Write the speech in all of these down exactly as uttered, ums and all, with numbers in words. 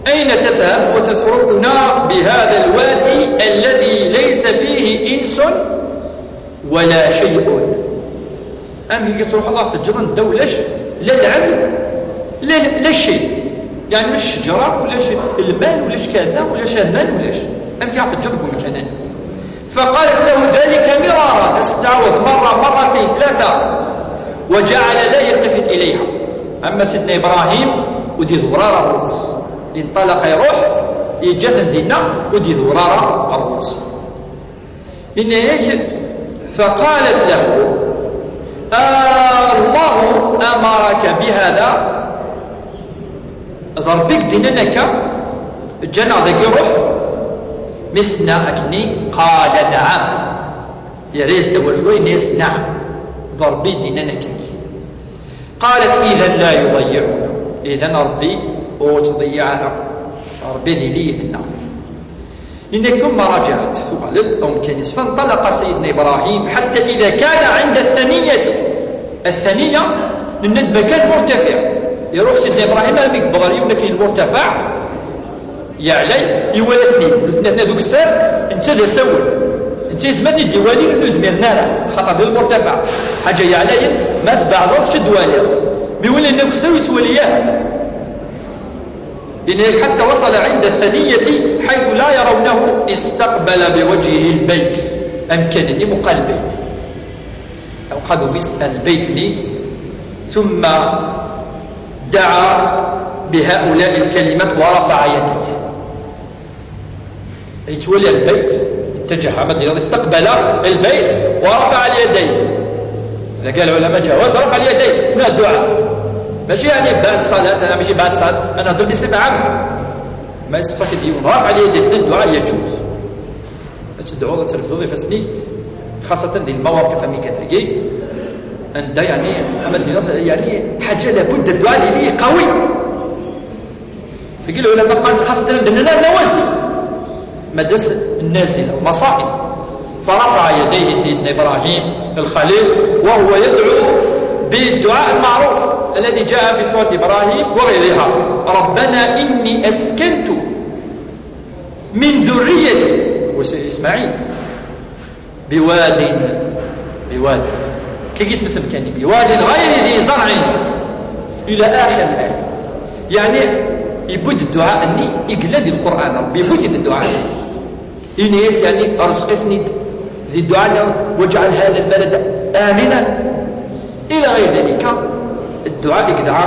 أين تذهب وتتركنا بهذا الوادي الذي ليس فيه إنس ولا شيء؟ Amek i tettruḥeḍ ad ɣ-teǧǧeḍ anda ulac la lɛebd, la, la cci. Yeɛni ulac ccejra, ulac lmal, ulac kada, ulac aman, ulac. Amek i ɣ-teǧǧeḍ deg umkan-agi? فقالت له ذلك مرارا, ad s-tettɛawad merra, merratin, tlata. وجعل لا يلتفت إليها. Ama Sidna Ibrahim ur d-iḍewwer ara ɣur-s. Inṭalaqa iruḥ, yeǧǧa-ten dinna, ur d-iḍewwer ara ɣur-s. Yenna-yak, فقالت له: "الله أمرك بهذا؟" D Ṛebbi i k-d-yennan akka, ǧǧan-aɣ dagi, ruḥ. Mi s-tenna akkenni, قال: "نعم." Yerra-yas-d awal tura, yenna-yas: "نعم." D Ṛebbi i d-yennan akka. قالت: "إذا لا يضيعنا." Idan Ṛebbi ur ttḍeyyiɛ ara. Ṛebbi ad yili yid-nneɣ. Yenna-k, ثم رجعت, tuɣal-d, أم كنيس, فانطلق سيدنا إبراهيم حتى إذا كان عند الثنية. الثنية, nenna-d makan murtafiɛ. Iruḥ Sidna Ibrahim armi yewweḍ ɣer yiwen akken lmurtafaɛ, yeɛlay, iwala-ten-id. Nutni atna deg usar, netta d asawen. Netta yezmer ad d-iwali, nutni ur zmiren ara, xaṭer d lmurtafaɛ. Ḥaǧa yeɛlayen, ma tbeɛdeḍ, kečč ad d-twaliḍ. Mi wala yenna deg usar, ur yettwali ara. Yenna-yak, حتى وصل عند الثنية حيث لا يرونه استقبل بوجهه البيت. Amkan-nni muqal lbeyt. Aw qad umis lbeyt-nni, ثم دعا بهؤلاء الكلمات ورفع يديه. Yettwali lbeyt, اتجه, ma d-yenniḍ, استقبل البيت ورفع اليدين. إذا قال العلماء جواز رفع اليدين أثناء الدعاء. ماشي يعني بعد الصلاة، أنا ماشي بعد الصلاة، أنا هضر بصفة عامة. Ma yessefk ad d-yiwen رفع اليدين في الدعاء يجوز. Ad tedɛuḍ, ad trefdeḍ ifassen-ik, xaṣṣatan di lmawaqif am ikatagi, anda, yeɛni, ama d-yenniḍ, yeɛni, ḥaǧa labud dduɛa ad yili qawi. Fagi lɛulama qqaren xaṣṣatan anda nella nawazil. Ma d-as nnazila, maṣa'ib. فرفع يديه سيدنا إبراهيم الخليل وهو يدعو بالدعاء المعروف الذي جاء في سورة إبراهيم وغيرها: "ربنا إني أسكنت من ذريتي", هو سي-، إسماعيل، "بواد، بواد", كي اسم سمكاني، "بواد غير ذي زرع" إلى آخر الآية. يعني يبد الدعاء أني إقلد القرآن، ربي يبد الدعاء. Ini-as, yeɛni, rẓeq-iten-id di dduɛa-nni: "واجعل هذا البلد آمنا". إلى غير ذلك. Dduɛa i yedɛa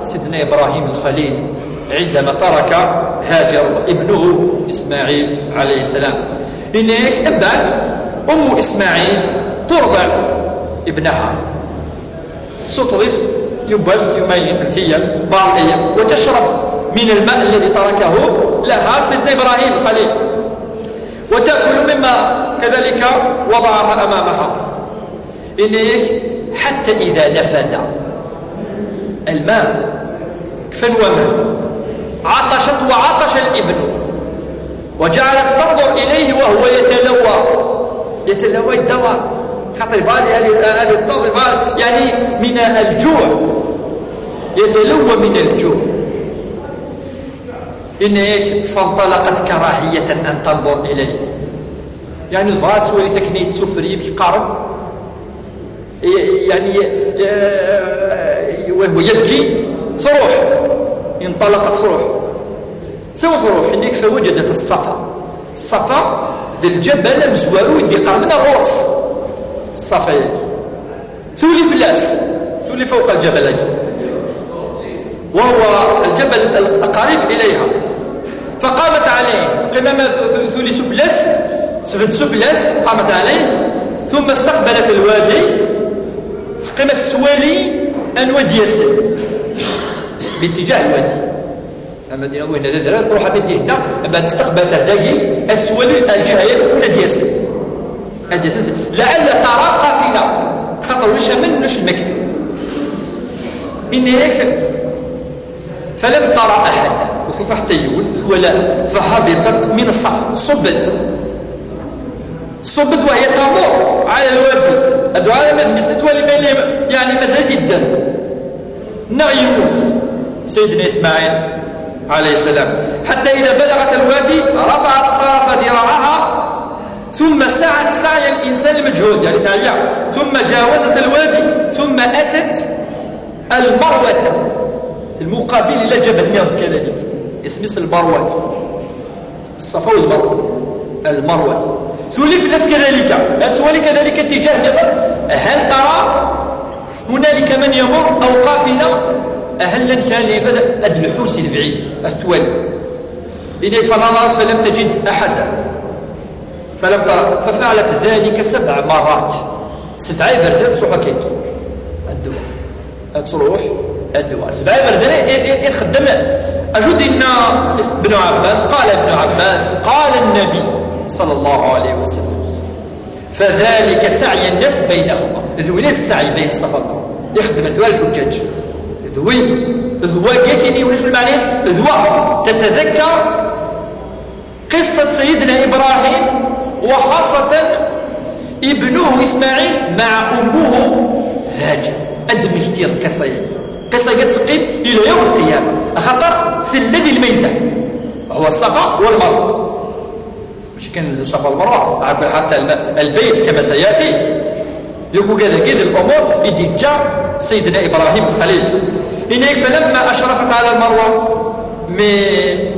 Sidna Ibrahim Lxalil عندما ترك هاجر وابنه إسماعيل عليه السلام. Ini-ak, mbeɛd, أم إسماعيل ترضع ابنها. Tessuṭṭeḍ-it yiwwas, yumayen, tlata ayyam, بعض الأيام، وتشرب من الماء الذي تركه لها سيدنا إبراهيم الخليل، وتأكل مما كذلك وضعها أمامها. Ini-ak, حتى إذا نفد الماء، kfan waman، عطشت وعطش الابن، وجعلت تنظر إليه وهو يتلوى، يتلوى الدواء، خاطر يبغى هذه، هذه التنظر، يعني من الجوع، يتلوى من الجوع. Ini-ak, فانطلقت كراهية أن تنظر إليه. Yeɛni tebɣa ad twali takken yettsufer yibki qaren. Yeɛni, وهو يبكي, truḥ. انطلقت, truḥ. Sawa truḥ, ini-ak, فوجدت الصفا. Ṣṣafa d lǧabal amezwaru i d-iqerben ar ɣur-s. Ṣṣafa-yagi. Tuli fell-as, tuli فوق الجبل-agi. وهو الجبل القريب إليها. فقامت عليه, teqqim ama tu-, tu-, tuli sufella-s, tbedd sufella-s, قامت عليه, ثم استقبلت الوادي, teqqim ad tettwali anwa d-yasen, باتجاه الوادي. Ama d-yenna winna d adrar, truḥ ama d-yenna, ama testeqbal ar dagi, ad tettwali lǧiha-ya, ad d-yasen. Ad d-yasen, لعل ترى قافلة, xaṭer ulac aman, ulac lmakla. Yenna-yak, فلم ترى أحدا, ur tufi ḥetta yiwen, twala, فهبطت من الصخر, ṣubb-d. Ṣubb-d وهي تمر على الوادي. Ad uɣal ama d mmi-s, ad twali ma yella, yeɛni mazal-it yedder. Neɣ yemmut Sidna Ismaɛil. عليه السلام، حتى إذا بلغت الوادي رفعت طرف ذراعها ثم سعت سعي الإنسان المجهود، يعني تعيا، ثم جاوزت الوادي ثم أتت المروة، المقابل إلى جبل نير كذلك، اسم المروة، الصفا والمروة، المروة. ثولي في الناس كذلك، السؤال كذلك اتجاه نظر، هل ترى هنالك من يمر أو قافلة؟ أهل كان يبدأ أد الحوس البعيد التوالي، إليك فنظرت فلم تجد أحدا، فلم ترى، ففعلت ذلك سبع مرات. سبع بردات صحكيك الدعاء، تروح الدعاء سبع بردات. إيه، إيه، إيه، خدم. أجد إن ابن عباس قال، ابن عباس قال النبي صلى الله عليه وسلم: فذلك سعي الناس بينهما. ذوي السعي بين الصفا والمروة يخدم ذوي الحجاج، ذوي، ذوي كيفيني ولا شو المعنى؟ ذوي تتذكر قصة سيدنا إبراهيم، وخاصة ابنه إسماعيل مع أمه هاجر. أدم كثير قصة، قصة تقيم إلى يوم القيامة، خاطر في الذي الميدان هو الصفا والمروة. مش كان الصفا والمروة، حتى الم-، البيت كما سيأتي. يقول كذا كذا الأمور إذ جاء سيدنا إبراهيم الخليل. إنك فلما أشرفت على المروة من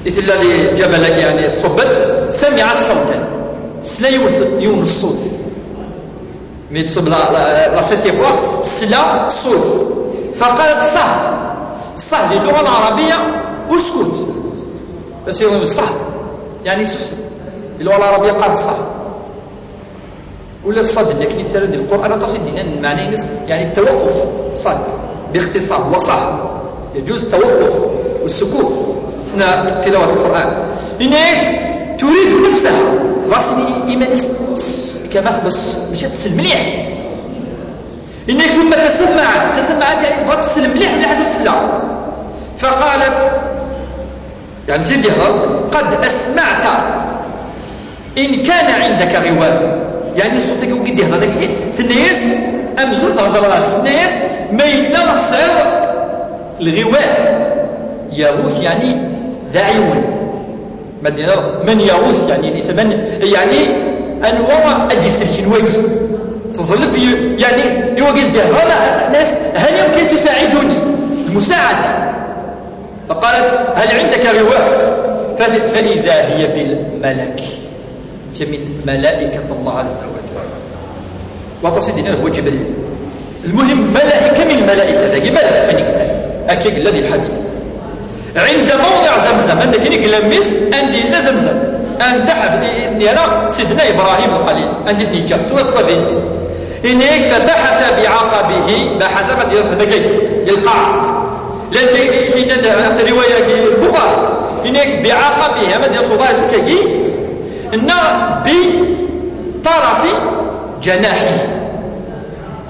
إذ الذي جبلك يعني صبت، سمعت صوتا، سلا يوث-، يون الصوت. مي تصب لا، لا، لا سيتي فوا، سلا صوت. فقالت: صه. صه باللغة العربية اسكت. بس يقول صه، يعني سس. باللغة العربية قال صه. ولا الصد، لكن يتسالى القرآن تصل دينا المعنى ينس، يعني التوقف، صد، باختصار، وصه. يجوز التوقف والسكوت أثناء تلاوة القرآن. إنك تريد نفسها، تبغى إيمانس كما خبص، مش تسلم مليح. إنك ثم تسمعت، تسمعت يعني تبغى تسلم مليح، مليح تسلم. فقالت، يعني تزيد يهضر: قد أسمعت إن كان عندك غواث. يعني الصوت اللي وقد يهضر لك إيه؟ ثنيس، أمزور تهضر راه ثنيس، ما يلا سعر الغواث. يغوث يعني ذا عيون. ما دينا من يغوث يعني ليس من، يعني أنواع أدي سلكين وجه. تظل في، يعني يوجز ده هذا ناس، هل يمكن تساعدني؟ المساعدة. فقالت: هل عندك رواح؟ فذ-، فإذا هي بالملك، من ملائكة الله عز وجل. وتصدنا هو جبريل. المهم ملائكة من الملائكة، ذاك ملائكة نكمل. أكيد الذي الحديث. عند موضع زمزم، عندك هناك لمس، عندي لا زمزم. عند حب-، إني أنا سيدنا إبراهيم الخليل، عندي اثنين جاب، سوا سوا ذي. إني فبحث بعقبه، بحث ما دير هناك، للقاع. لكن حين الرواية البخاري، إنك بعقبها ما دير صوبها سكاكي، إن بطرف جناحه.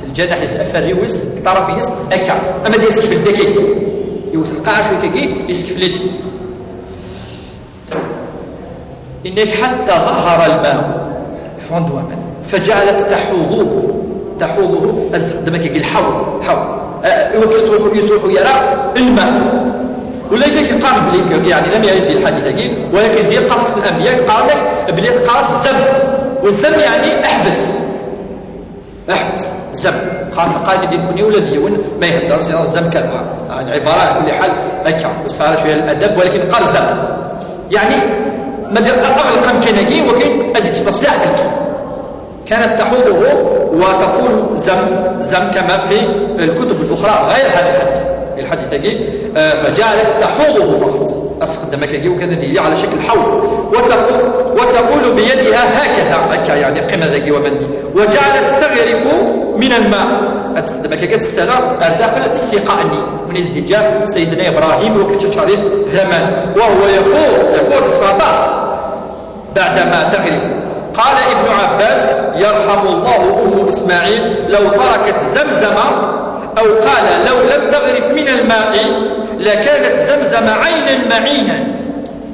الجناح يسأل الريوس، طرف يس، أكا. أما دير سكف الدكيك. يوث القاع شو كي، يسكف ليت. إنك حتى ظهر الماء، فوند ومن، فجعلت تحوضه، تحوضه، أزخدمك الحوض، حوض. آه، يروح، يروح يرى الماء. ولا يجيك يقارن بليك، يعني لم يرد الحديث أكيد، ولكن في قصص الأنبياء قال لك بلي قاص الزم، والزم يعني احبس، احبس، زم. قال، قال لي بيكوني ولا ديون ما يهدر سير زم كذا. يعني عبارة على كل حال هكا، بس على شوية الأدب، ولكن قال زم. يعني ما دير أغلق أمكانية، ولكن هذه تفاصيل عليك. كانت تحوضه وتقول زم، زم كما في الكتب الأخرى غير هذا الحديث. الحديث يجي، آه، فجعلت تحوضه فقط. أستخدمك يجي وكان يجي على شكل حوض. وتقول، وتقول بيدها هكذا، هكا يعني قيمة ذاكي ومني. وجعلت تغرف من الماء. أستخدمك يجي السلام، داخل السقاء. ونزل جاء سيدنا إبراهيم وكتشاريس زمان. وهو يفور، يفور سقاطاس. بعدما تغرف. قال ابن عباس: يرحم الله أم إسماعيل، لو تركت زمزم، أو قال: لو لم تغرف من الماء لكانت زمزم عينا معينا.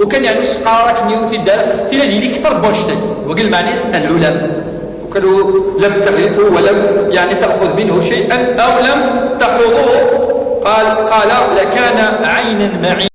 وكان يعني سقارك نيوتي دار تلا ديلي كتر بوشتك. وقال معنى يسأل العلماء. وكانوا لم تغرفه ولم يعني تأخذ منه شيئا أو لم تحوضه. قال، قال: لكان عينا معي.